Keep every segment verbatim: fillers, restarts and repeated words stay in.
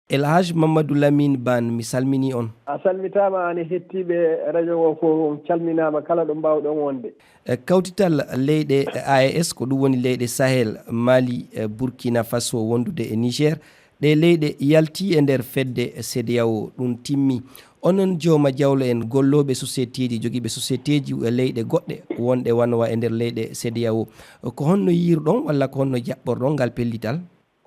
El Haj Mamadou Lamine Ban, mi salmini on. A salmitaama, aan e hettiiɓe radio o fof, on calminaama kala ɗo mbaawɗon wonde. E kawtital leyɗe A E S, ko ɗum woni leyɗe Sahel, Mali, e Burkina Faso, wondude e Niger, ɗe leyɗe yalti e nder fedde C E D E A O, ɗum timmi. Onon jooma jawle en, gollooɓe sociétéji, jogiiɓe sociétéji e leyɗe goɗɗe wonɗe wano wa e nder leyɗe C E D E A O, ko honno yiirɗon walla ko honno jaɓɓorɗon ngal pellital?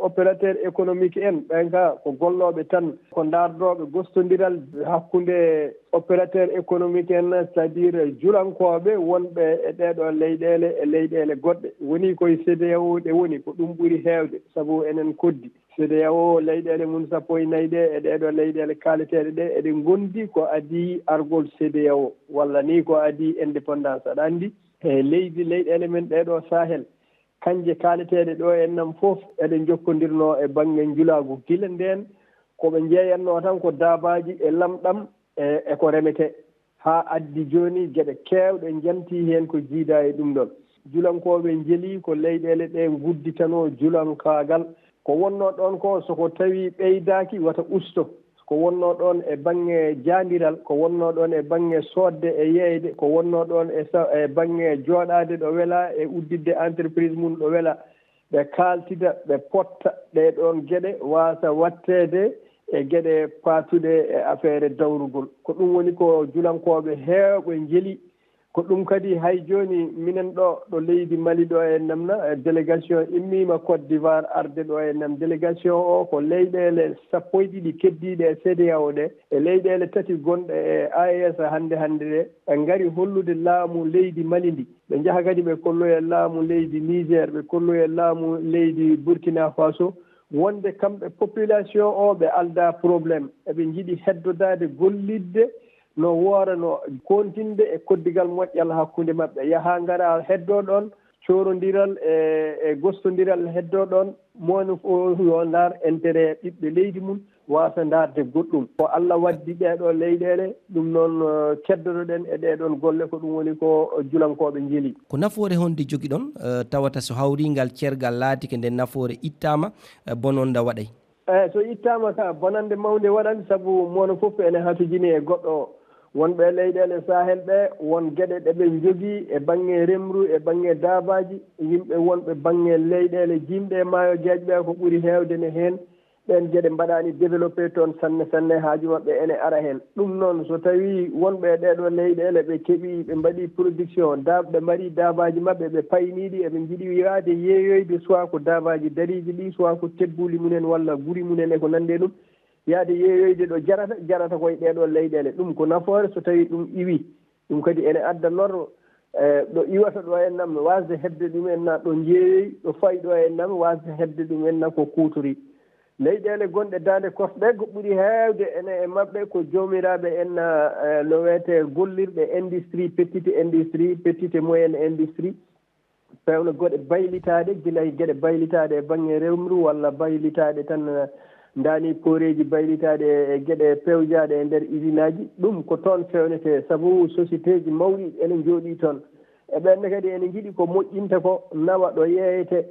Opérateur économique en ɓen ka ko gollooɓe tan, ko ndaardooɓe gostondiral hakkunde opérateur économique en, c'est-à-dire julankooɓe wonɓe e ɗeeɗo leyɗeele e leyɗeele goɗɗe. Woni koye C E D E A O ɗe woni, ko ɗum ɓuri heewde, sabu enen koddi. C E D E A O, leyɗeele mum sappo e nayi ɗe e ɗeeɗo leyɗeele kaaleteeɗe ɗe, eɗe ngondi ko adii argol C E D E A O, walla ni ko adii indépendance. Aɗa anndi, e leydi, leyɗeele men ɗeeɗo Sahel, kanje kaaleteeɗe ɗo en nam fof, eɗe njokkondirnoo e baŋŋe njulaagu. Gila ndeen, ko ɓe njeeyatnoo tan ko daabaaji e lamɗam e, e ko remetee. Haa addi jooni, geɗe keewɗe njantii heen ko jiidaa e ɗum ɗoon. Julankooɓe njeli ko leyɗeele ɗe ngudditanoo julankaagal. Ko wonnoo ɗoon ko, so ko tawii ɓeydaaki, wata usto. Ko wonnoo ɗoon e baŋŋe jaandiral, ko wonnoo ɗoon e baŋŋe soodde e yeeyde, ko wonnoo ɗoon e sa-, e baŋŋe jooɗaade ɗo welaa e udditde entreprise mum ɗo welaa, ɓe kaaltida, ɓe potta ɗee ɗoon geɗe waasa waɗteede e geɗe paatuɗe e afeere dawrugol. Ko ɗum woni ko julankooɓe heewɓe njeli. Ko ɗum kadi hay jooni minen ɗo, ɗo leydi Mali ɗo e namna, eh, délégation immiima Côte d'Ivoire arde ɗo e nam. Délégation o ko leyɗeele sappo e ɗiɗi keddiiɗe e C E D E A O ɗe, e leyɗeele tati gonɗe e A E S hannde hannde ɗe, ɓe ngari hollude laamu leydi Mali ndi. Ɓe njaha kadi ɓe kolloya laamu leydi Niger, ɓe kolloya laamu leydi Burkina Faso, wonde kamɓe population o ɓe aldaa problème, eɓe njiɗi heddodaade gollidde no woorano, kontinde e koddigal moƴƴal hakkunde maɓɓe, yaha ngara heddo ɗoon, coorondiral e, e gostondiral heddo ɗoon, moni fof yo ndaar intérêt ɓiɓɓe leydi mum, waasa ndaarde goɗɗum. Ko Allah waddi ɗee ɗoo leyɗeele, ɗum noon, eh, keddoto-ɗen e ɗee ɗoon golle, ko ɗum woni ko julankooɓe njeli. Ko nafoore honde jogiɗon, eh, tawata so hawri ngal cergal laatike nde nafoore ittaama, eh, bononda waɗay? Eey, so ittaama ka, bonannde mawnde waɗan, sabu mono fof ene hatojini e goɗɗo o. Wonɓe e leyɗeele Sahel ɓe, won geɗe ɗe ɓe njogii e baŋŋe remru, e baŋŋe daabaaji, yimɓe wonɓe baŋŋe leyɗeele jiimɗe e maayo geeƴ ɓe, ko ɓuri heewde ne heen. Ɓeen geɗe mbaɗaani développé toon sanne sanne, haaju maɓɓe ene ara heen. Ɗum noon, so tawii wonɓe e ɗeeɗoo leyɗeele ɓe keɓii, ɓe mbaɗii production, da-, ɓe mbaɗii daabaaji maɓɓe, ɓe paynii ɗi, eɓe njiɗi yaade yeeyoyde, soit ko daabaaji dariiɗi ɗi, soit ko tebbuuli mumen walla guri mumen e ko nanndi e ɗum, yaade yeeyoyde ɗo jarata, jarata koye ɗeeɗoo leyɗeele. Ɗum ko nafoore so tawii ɗum iwii. Ɗum kadi ene adda lorro, eh, ɗo iwata ɗo en nam, waasde heɓde ɗum en na, ɗo njeeyoyi, ɗo fayi ɗo en nam, waasde heɓde ɗum en na ko kuutori. Leyɗeele gonɗe daande korse ɗe, ko ɓuri heewde ene e maɓɓe ko joomiraaɓe en na, eh, no wiyetee gollirɓe industrie, petite industrie, petite et moyenne industrie. Peewna geɗe baylitaaɗe, gila e geɗe baylitaaɗe e baŋŋe remru walla baylitaaɗe tan, eh, ndaani pooreeji baylitaaɗe e geɗe pewjaaɗe e nder isinaaji. Ɗum ko toon feewnetee, sabu sosiyteeji mawɗi ene njooɗii toon. E ɓeen ne kadi ene njiɗi ko moƴƴinta ko, nawa ɗo yeeyetee.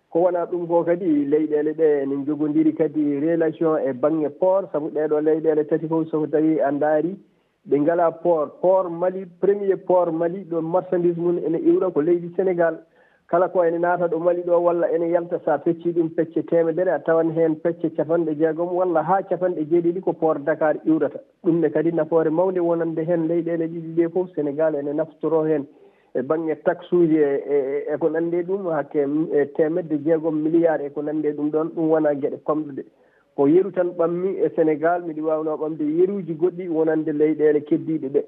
Ko wonaa ɗum ko kadi, leyɗeele ɗe ene njogondiri kadi relation e baŋŋe port, sabu ɗee ɗoo leyɗeele tati fof, so ko tawii a ndaari, ɓe ngalaa port. Port Mali, premier port Mali, ɗo marchandise mum ene iwra ko leydi Senegal. Kala ko ene naata ɗo Mali ɗo walla ene yalta, so a feccii ɗum pecce teemedere, a tawan heen pecce capanɗe jeegom walla haa capanɗe jeeɗiɗi ko port Dakar iwrata. Ɗum ne kadi nafoore mawnde wonande heen leyɗeele ɗiɗi ɗe fof, Senegal ene naftoroo heen e baŋŋe taxuuji e, e, e ko nanndi e ɗum, hakke, e teemedde jeegom milliard e ko nanndi e ɗum ɗoon, ɗum wonaa geɗe pamɗuɗe. Ko yeru tan ɓammi e Senegal, miɗo waawnoo ɓamde yeruuji goɗɗi wonande leyɗeele keddiiɗe ɗe.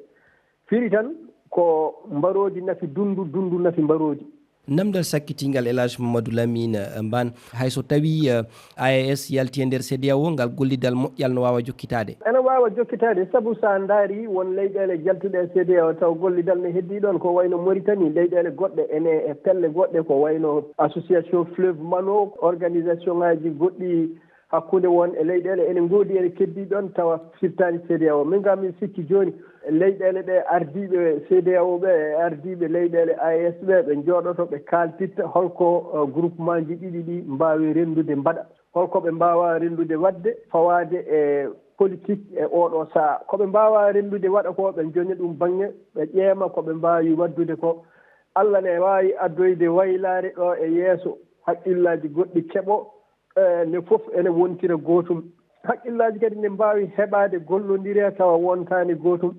Firi tan ko mbaroodi nafi dunndu, dunndu nafi mbaroodi. Namdal sakkitingal, El Haj Mamadou Lamine, eh, Mban, hay so tawii, eh, A E S yalti e nder C E D E A O, ngal gollidal moƴƴal no waawa jokkitaade? Ene waawa jokkitaade, sabu so a ndaari won leyɗeele jaltuɗe e C E D E A O, taw gollidal ne heddii ɗoon, ko wayno Mauritanie, leyɗeele goɗɗe ene e pelle goɗɗe, ko wayno Association Fleuve Malo, organisation ŋaaji goɗɗi hakkunde won e leyɗeele ene ngoodi ene keddii ɗoon tawa firtaani C E D E A O. Min kam miɗo sikki jooni leyɗeele ɗe ardiiɓe C E D E A O ɓe e ardiiɓe leyɗeele A E S ɓe, ɓe njooɗoto ɓe kaaltitta holko, eh, groupement ji ɗiɗi ɗi mbaawi renndude mbaɗa. Holko ɓe mbaawa renndude waɗde fawaade e politique e ooɗoo sahaa? Ko ɓe mbaawa renndude waɗa ko, ɓe njona ɗum baŋŋe, ɓe ƴeema ko ɓe mbaawi waɗdude ko. Allah ne waawi addoyde waylaare ɗo e yeeso, haqqillaaji goɗɗi keɓo, e ne fof ene wontira gootum. Haqqillaaji kadi ne mbaawi heɓaade, gollondire tawa wontaani gootum.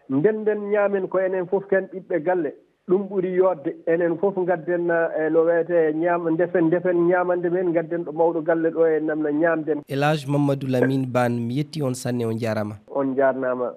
Ndennden ñaamen ko enen fof ken ɓiɓɓe galle. Ɗum ɓuri yooɗde, enen fof ngadden, eh, no wiyetee, ñaam-, ndefen, ndefen ñaamande men, ngadden ɗo mawɗo galle ɗo e namna ñaamden. El Hadj Mamadou Lamine Ban, mi yetti on sanne, on jaaraama. On njaarnaama.